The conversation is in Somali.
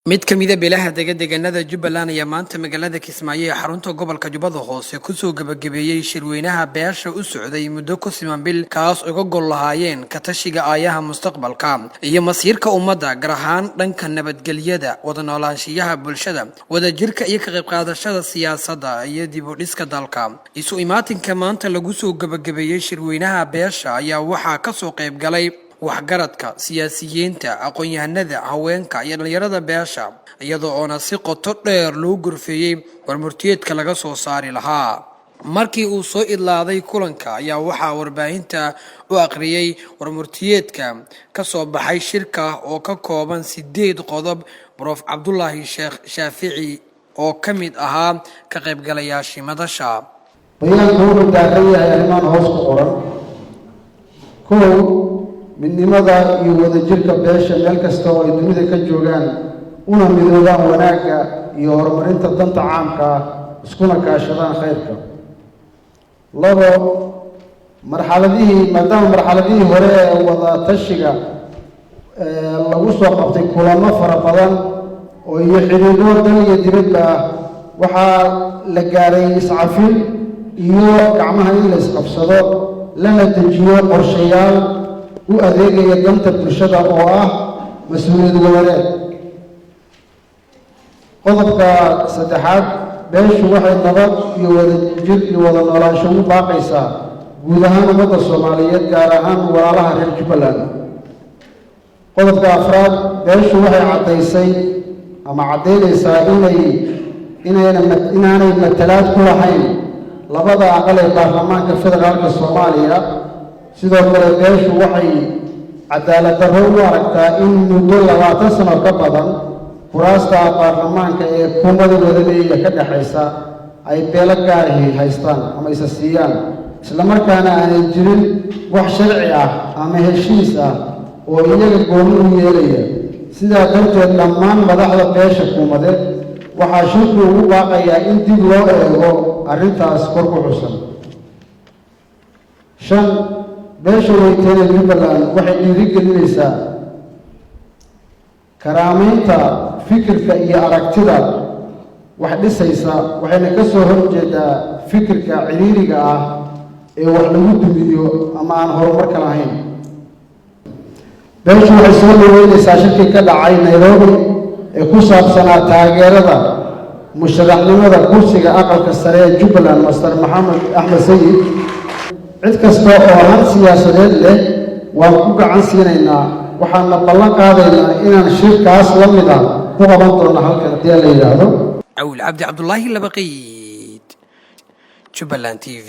Mid ka mida beelaha dega deegaanada Jubbaland ayaa maanta magaalada Kismaayo ee xarunta gobolka Jubbada Hoose kusoo gebagabeeyey shirweynaha beesha u socday muddo ku siman bil, kaas uga gol lahaayeen ka tashiga aayaha mustaqbalka iyo masiirka ummadda, gaar ahaan dhanka nabadgelyada, wada noolaanshiyaha bulshada, wadajirka iyo ka qayb qaadashada siyaasadda iyo dib u dhiska dalka. Isu imaatinka maanta lagu soo gebagabeeyey shirweynaha beesha ayaa waxaa kasoo qayb galay waxgaradka, siyaasiyiinta, aqoon-yahanada, haweenka iyo dhallinyarada beesha, iyadoo oona si qoto dheer loo gorfeeyey warmurtiyeedka laga soo saari lahaa. Markii uu soo idlaaday kulanka ayaa waxaa warbaahinta u aqriyey warmurtiyeedka ka soo baxay shirka oo ka kooban 8 qodob Prof Cabdulaahi Sheekh Shaafici oo ka mid ahaa ka qaybgalayaashii madasha. Bayaanku wuxuu daaran yahay arrimaan hoos ku qoran. Kow, midnimada iyo wadajirka beesha meel kasta oo ay dunida ka joogaan, una midoobaan wanaagga iyo horumarinta danta caamka ah, iskuna kaashadaan khayrka. Labo, marxaladihii maadaama marxaladihii hore ee wada tashiga lagu soo qabtay kulamo fara badan oo iyo xidhiidho dal iyo dibadba ah, waxaa la gaaray iscafin iyo gacmaha in la isqabsado, lana dejiyo qorshayaal u adeegaya danta bulshada oo ah mas-uuliyad wadareed. Qodobka saddexaad, beeshu waxay nabad iyo wadajir iyo wada noolaansho ugu baaqaysaa guud ahaan ummadda Soomaaliyeed, gaar ahaan walaalaha reer Jubbaland. Qodobka afraad, beeshu waxay caddaysay ama caddaynaysaa inayna inaanay matalaad ku lahayn labada aqal ee baarlamaanka federaalka Soomaaliya. Sidoo kale, beeshu waxay cadaalad darro u aragtaa in muddo 20 sano ka badan kuraasta baarlamaanka ee kumada wadaleeya ka dhexaysa ay beelo gaarahi haystaan ama isa siiyaan, islamarkaana aanay jirin wax sharci ah ama heshiis ah oo iyaga gooni u yeelaya. Sidaa darteed, dhammaan madaxda beesha kuumade waxaa shirku ugu baaqayaa in dib loo eego arrintaas kor ku xusan. Shan, beesha Weyteene Jubbaland waxay dhiirigelinaysaa karaamaynta fikirka iyo aragtida wax dhisaysa, waxayna ka soo horjeedaa fikirka ciriiriga ah ee wax lagu dumiyo ama aan horumarka lahayn. Beeshu waxay soo dhaweynaysaa shirkii ka dhacay Nairobi ee ku saabsanaa taageerada musharaxnimada kursiga aqalka sare ee Jubbaland, Master Maxamed Axmed Sayid. Cid kasta oo han siyaasadeed leh waan ku gacan siinaynaa, waxaana ballan qaadaynaa inaan shirkaas la mid ah ku qaban doono halkan, haddii la yidhaahdo. Cawil Cabdi Cabdulaahi Labaqiid, Jubbaland TV.